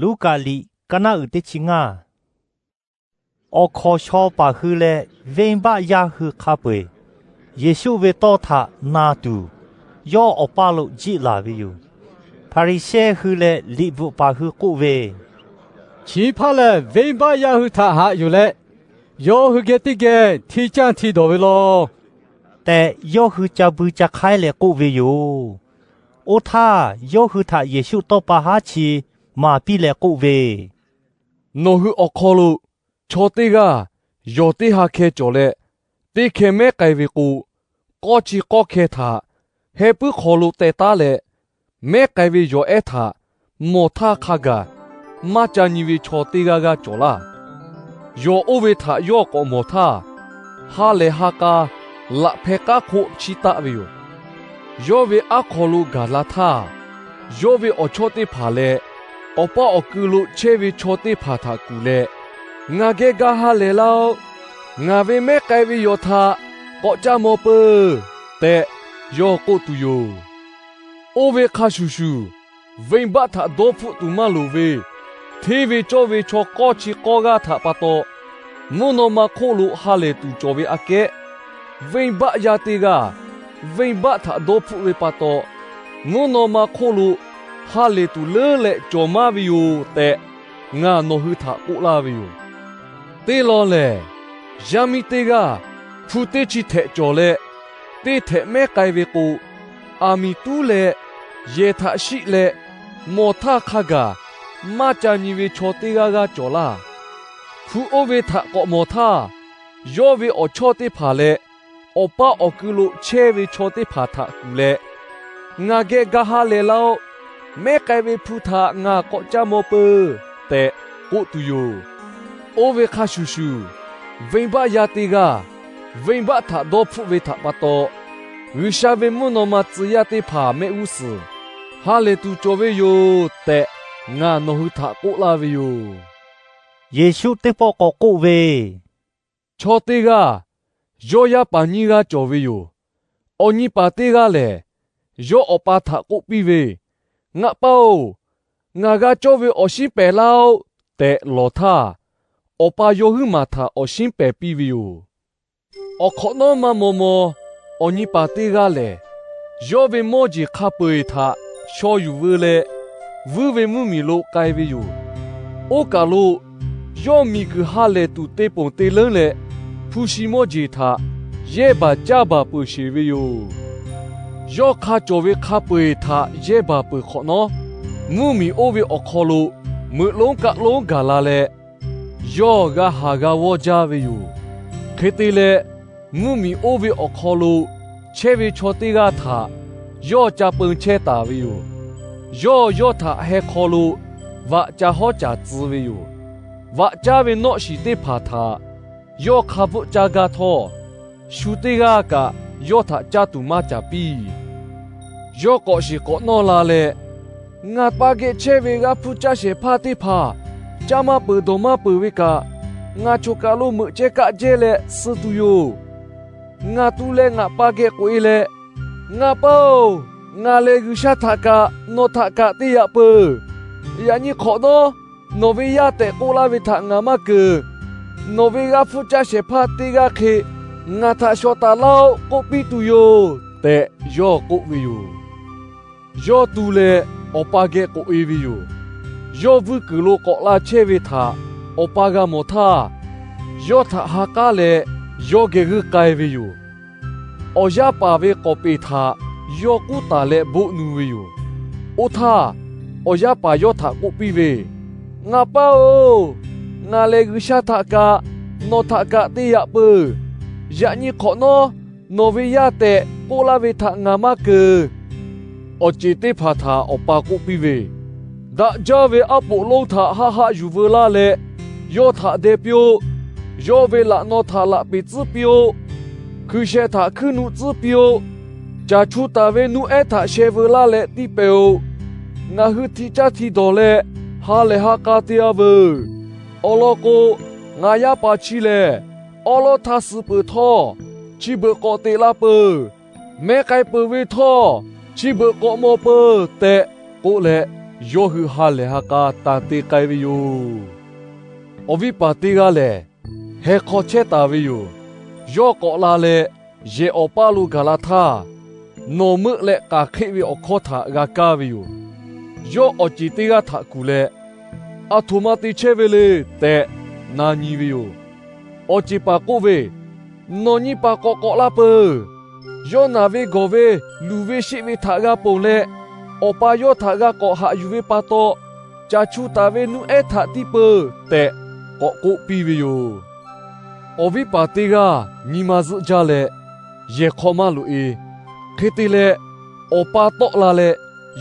Luˉkaꞈ liꞈ kaˇ naˆ uiˍ teˇ chi ngaˇ. Awˬ hkawnˍ shaw paˍ hui leh venˇbaˆ yaˇ hui hk'a peu-eˬ Yeˍsuˆ ve tawˇ htaꞈ na tuˬ, yawˇ awˬ paˇ lo jiˆ laˬ ve yoˬ. Hpaˍriˍsehˇ hui leh liꞈ bvuhꞈ paˍ hui k'oˆ ve, Chi hpaˇ lehˬ, venˇbaˆ yaˇ hui htaꞈ haꞈ yuˬ leh, yawˇ hui geh teˇ geh hti caˇ hti dawˬ ve law tehꞈ, yawˇ hui ca bui ca hk'aiˉ leh k'oˆ ve yoˬ. Oˇ htaˇ, yawˇ hui htaꞈ Yeˍsuˆ tawˇ pa haˉ chi maˍ piˇ leh k'oˆ ve, Nawˬ hui awˬ hk'aw lo chaw teˇ g'aˇ yawˬ teˇ ha hkeh cawˬ leh, teˇ hkeh mehˉ k'ai ve k'o, k'awˇ chi k'awˇ hkeh htaꞈ heh puiˉ hk'aw lo teh taˉ leh, mehˉ k'ai ve yawˬ ehˉ htaꞈ mawˬ htaˇ hk'a gaˬ maˇ ca nyi ve chaw teˇ g'aˇ g'aˇ cawˬ laˇ. Yawˬ oˇ ve htaꞈ yawˇ k'awꞈ mawˬ htaˇ, ha lehˬ ha k'a laꞈ hpeh k'aˉ hk'oˆ chiˇ taˆ ve yoˬ. Yawˇ ve aˉ hk'aw lo gaˬ la htaˇ, yawˇ ve awˬ chawˇ teˇ hpaˍ leh awˬ paˇ awˬ kui lo chehˇ ve chaw teˇ hpaˍ htaꞈ kuˬ leh, Ngaˬ geh ga ha lehˬ laˇ-oˆ. Ngaˬ ve mehˉ k'ai ve yawˬ htaꞈ k'awꞈ caˇ maw peuˬ tehꞈ, yawˇ k'oˆ tuˬ yoˬ. Oˇ ve hk'a shuˍ shuˍ, venˇbaˆ htaꞈ dawˇ hpfuhˆ tuˬ maˇ loˍ ve, hteˇ ve cawˇ ve chaw k'awˇ chi k'awˇ g'aˇ htaꞈ pa taw, mvuhˇ naw ma hk'oˆ lo ha lehˬ tuˬ cawˬ ve aꞈ kehˉ, venˇbaˆ yaˇ teˇ g'aˇ venˇbaˆ htaꞈ dawˇ hpfuhˆ ve pa taw, mvuhˇ naw ma hk'oˆ lo ha lehˬ tuˬ leuˉ leh cawˬ maˇ ve yoˬ tehꞈ, ngaˬ nawˬ hui htaꞈ k'oˆ laˇ ve yoˬ. Teˇ law lehˬ, yaˇ miˇ teˇ g'aˇ hpu teˇ chi htehꞈ cawˬ leh, teˇ htehꞈ mehˉ k'ai ve k'o, aˬ miˍ tuˉ leh yehˬ htaꞈ shiˆ leh, mawˬ htaˇ hk'a gaˬ maˇ ca nyi ve chaw teˇ g'aˇ g'aˇ cawˬ laˇ. Hpu oˇ ve htaꞈ k'awꞈ mawˬ htaˇ, yawˇ ve awˬ chawˇ teˇ hpaˍ leh awˬ paˇ awˬ kui lo chehˇ ve chaw teˇ hpaˍ htaꞈ kuˬ leh, Ngaˬ geh ga ha lehˬ laˇ-oˆ. Mehˉ k'ai ve hpu htaꞈ ngaˬ k'awꞈ caˇ maw peuˬ tehꞈ k'oˆ tuˬ yoˬ. Oˇ ve hk'a shuˍ shuˍ, venˇbaˆ yaˇ teˇ g'aˇ venˇbaˆ htaꞈ dawˇ hpfuhˆ ve htaꞈ pa taw, G'uiˬsha ve mvuhˇ naw ma tcuh yaˇ teˇ hpaˍ mehˆ g'uˇ suhˍ ha lehˬ tuˬ cawˬ ve yoˬ tehꞈ, ngaˬ nawˬ hui htaꞈ k'oˆ laˇ ve yoˬ. Yeˍsuˆ teˇ pawˆ k'awꞈ k'oˆ ve, Chaw teˇ g'aˇ yawˇ yaˇ paˍ nyiˇ g'aˇ cawˬ ve yoˬ. Awˬ nyi paˍ teˇ g'aˇ lehˬ, yawˇ awˬ pa htaꞈ k'oˆ piˇ ve, Ngaˬ pa-oˬ, ngaˬ g'a cawˇ ve awˬ shinˉ pehˍ laˇ-oˆ tehꞈ lawˬ htaˇ, awˬ pa yawˇ huiˉ maˬ htaꞈ awˬ shinˉ pehˍ piˇ ve yoˬ. Awˬ hk'awꞈ nawˉ maˇ maw maw awˬ nyi paˍ teˇ g'aˇ lehˬ, yawˇ ve mawˇ jeˬ hk'a peu-eˬ htaꞈ shaw yuˬ veu leh, vuiˇ ve mvuhˇmiˬ lo k'ai ve yoˬ. Oˇ kaˬ lo yawˇ miˬguiˬ ha lehˬ tuˬ te ponˬ te leuˉ leh, hpu shi mawˇ jeˬ htaꞈ yehˇ baˬ caˇ baˬ peuˬ sheˬ ve yoˬ. Yawˇ hk'a cawˬ ve hk'a peu-eˬ htaꞈ yehˇ baˬ peuˬ hk'awꞈ nawˉ, mvuhˇmiˬ oˇ ve awˬ hk'aw lo meuꞈ lonˉ kaˆ lonˉ gaˬ la leh, yawˇ g'a haˍ g'a g'awˇ jaˇ ve yoˬ. Hk'e te leh, mvuhˇmiˬ oˇ ve awˬ hk'aw lo chehˇ ve chaw teˇ g'aˇ htaꞈ yawˇ ca peu chehˇ taˍ ve yoˬ. Yawˇ yawˇ htaꞈ heh hk'aw lo vaꞈ ca hawˉ caˍ tcuh ve yoˬ. Vaꞈ caˇ ve nawˆ shiˍ teˇ hpaˍ htaꞈ yawˇ hk'a bvuhˆ caˇ gaˇ htawˇ, shu teˇ g'aˇ kaꞈ yawˇ htaꞈ caˇ tuˬ maˇ caˍ piˇ. Yawˇ k'awꞈ shiˍ k'awꞈ nawˇ la leh, Ngaˬ pa geh chehˇ ve g'aˇ hpfuhˇ caˇ shehˍ hpaˇ teˇ hpaˍ caˇ maˇ peuˬ dawˬ maˇ peuˬ ve kaꞈ, ngaˬ choˬ kaˬ lo meuꞈ ceh kaˆ jehˇ leh suh tuˬ yoˬ. Ngaˬ tu leh ngaˬ pa geh k'oꞈ-e leh, ‘Ngaˬ pa-oˬ, ngaˬ lehˬ G'uiˬsha htaꞈ kaꞈ nawˬ htaꞈ kaꞈ te yaꞈ peuˬ. Yaꞈ nyi hk'awꞈ nawˉ, nawˬ ve yaˇ tehꞈ k'oˆ laˇ ve htaꞈ ngaˬ maˇ keunˍ. Nawˬ ve g'aˇ hpfuhˇ caˇ shehˍ hpaˇ teˇ g'aˇ hk'e ngaˬ htaꞈ shaw taˍ laˇ-oˆ,’ k'oˆ piˇ tuˬ yoˬ tehꞈ yawˇ k'oˆ ve yoˬ. Yawˇ tu leh awˬ pa geh k'oꞈ-e ve yoˬ. Yawˇ vuiˇ kuiˬ lo k'awꞈ la chehˇ ve htaꞈ awˬ pa g'a mawˬ htaˇ, yawˇ htaꞈ ha k'aˉ leh yawˇ geh g'uiˇ k'ai ve yoˬ. Awˬ yaˇ paˍ ve k'awˍ peˍ htaꞈ yawˇ k'uˉ taˍ leh boˆ nu ve yoˬ. Oˇ htaˇ, awˬ yaˇ paˍ yawˇ htaꞈ k'oˆ piˇ ve, ‘Ngaˬ pa-oˬ, ngaˬ lehˬ G'uiˬsha htaꞈ kaꞈ nawˬ htaꞈ kaꞈ te yaꞈ peuˬ. Yaꞈ nyi hk'awꞈ nawˉ, nawˬ ve yaˇ tehꞈ k'oˆ laˇ ve htaꞈ ngaˬ maˇ keunˍ.’ Awˬ ceˬ teˇ hpaˍ htaꞈ awˬ pa k'oˆ piˇ ve, ‘Daꞈ jaˇ ve aˉ poꞈ lonˉ htaꞈ haˆ haˆ yuˬ veu laˇ leh yawˇ htaꞈ deh piˇ-oˆ. Yawˇ ve laꞈ naw htaꞈ laꞈ peˍ tcuhˉ piˇ-oˆ. Hkui sheh htaꞈ hkuiˉ nuˆ tcuhˉ piˇ-oˆ. Caˬ chu taˍ ve nuˇ ehˉ htaꞈ sheh veu laˇ leh tiˇ pehˍ-oꞈ. Ngaˬ hui hti caˇ hti dawˬ leh ha lehˬ ha k'a te-a veuˬ. Awˬ lawn k'o, ngaˬ yaˇ paˍ chi lehˬ awˉ lawˉ htaˇ suh peuˬ htawˇ, chi beuꞈ k'awꞈ teꞈ la peuˬ. Meh k'ai peuˬ ve htawˇ, chi beuꞈ k'awꞈ maw peuˬ tehꞈ k'oˆ leh, yawˇ hui ha lehˬ ha k'a tanˬ te k'ai ve yoˬ. Awˬ viˉ paˍ teˇ g'aˇ lehˬ, heh hk'aw chehˇ taˍ ve yoˬ. Yawˇ k'awꞈ la leh, yehˬ awˬ paˇ lo gaˬ la htaˇ, nawˬ meuˆ leh k'aˍ hk'eˆ ve awˬ hkawˇ htaꞈ g'a kaˇ ve yoˬ. Yawˇ awˬ ceˬ teˇ g'aˇ htaꞈ kuˬ leh, Aˬ htoꞈ ma te chehˇ ve le tehꞈ na nyi ve yoˬ. Awˬ ceˬ paˍ k'oˆ ve, Nawˬ nyi paˍ k'awꞈ k'awꞈ la peuˬ. Yawˇ naˬ ve gawˬ ve luˬ ve sheˆ ve htaꞈ g'a ponˬ leh, awˬ pa yawˇ htaꞈ g'a k'awꞈ haꞈ yuˬ ve pa taw, caˬ chu taˍ ve nuˇ ehˉ htaꞈ tiˇ peuˬ tehꞈ k'awꞈ k'oˆ piˇ ve yoˬ. Awˬ viˉ paˍ teˇ g'aˇ nyi ma zuhˆ jaˇ leh, yehˬ hk'aw maˇ loꞈ-e. Hk'e te leh, awˬ pa tawˆ la leh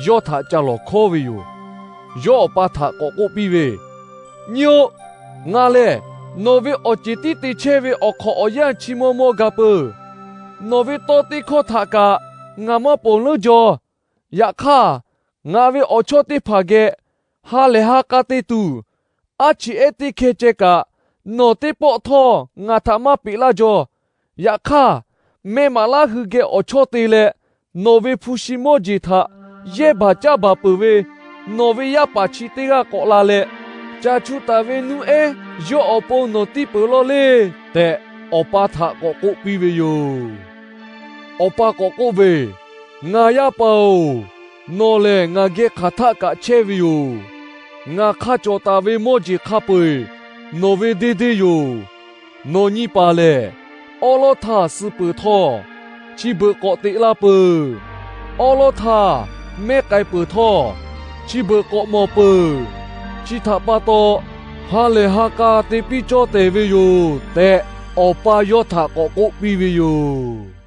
yawˇ htaꞈ ca lawˬ hkawˉ ve yoˬ. Yawˇ awˬ pa htaꞈ k'awꞈ k'oˆ piˇ ve, Nyi-oˆ, ngaˬ lehˬ nawˬ ve awˬ ceˬ tiˉ te chehˇ ve awˬ hk'awꞈ awˬ yanˇ chi maw maw ga peuˬ. Nawˬ ve tawˇ teˇ hkawˇ htaꞈ kaꞈ ngaˬ maˇ ponˬ leuˉ jaw. Yaꞈ hk'aˇ, ngaˬ ve awˬ chawˇ teˇ hpaˍ geh ha lehˬ ha k'a te tuˬ, aˉ chi ehˉ teˇ hkeh ceh kaꞈ nawˬ teˇ pawˆ htawˇ ngaˬ htaꞈ maˇ peꞈ laˇ jaw. Yaꞈ hk'aˇ, meh maˍ laˇ hui geh awˬ chawˇ te leh, nawˬ ve hpu shi mawˇ jeˬ htaꞈ yehˇ baˬ caˇ baˬ peuˬ ve nawˬ ve yaˇ paˍ chi teˇ g'aˇ k'awꞈ la leh, caˬ chu taˍ ve nuˇ ehˉ yawˇ awˬ pon nawˬ tiˇ peuˬ lawˇ le tehꞈ, awˬ pa htaꞈ k'awꞈ k'oˆ piˇ ve yoˬ. Awˬ pa k'awꞈ k'oˆ ve, Ngaˬ yaˇ paˍ-oˬ, nawˬ lehˬ ngaˬ geh hk'aˬ htaˆ kaꞈ chehˇ ve yoˬ. Ngaˬ hk'a cawˬ taˍ ve mawˇ jeˬ hk'a peu-eˬ nawˬ ve deˇ deˇ yoˬ. Nawˬ nyi paˍ lehˬ, awˉ lawˉ htaˇ suh peuˬ htawˇ, chi beuꞈ k'awꞈ teꞈ la peuˬ. Awˉ lawˉ htaˇ mehˉ k'ai peuˬ htawˇ, chi beuꞈ k'awꞈ mawˬ peuˬ. Chi htaꞈ pa taw, ha lehˬ ha k'a te piˇ cawˇ tehˬ ve yoˬ tehꞈ, awˬ pa yawˇ htaꞈ k'awꞈ k'oˆ piˇ ve yoˬ.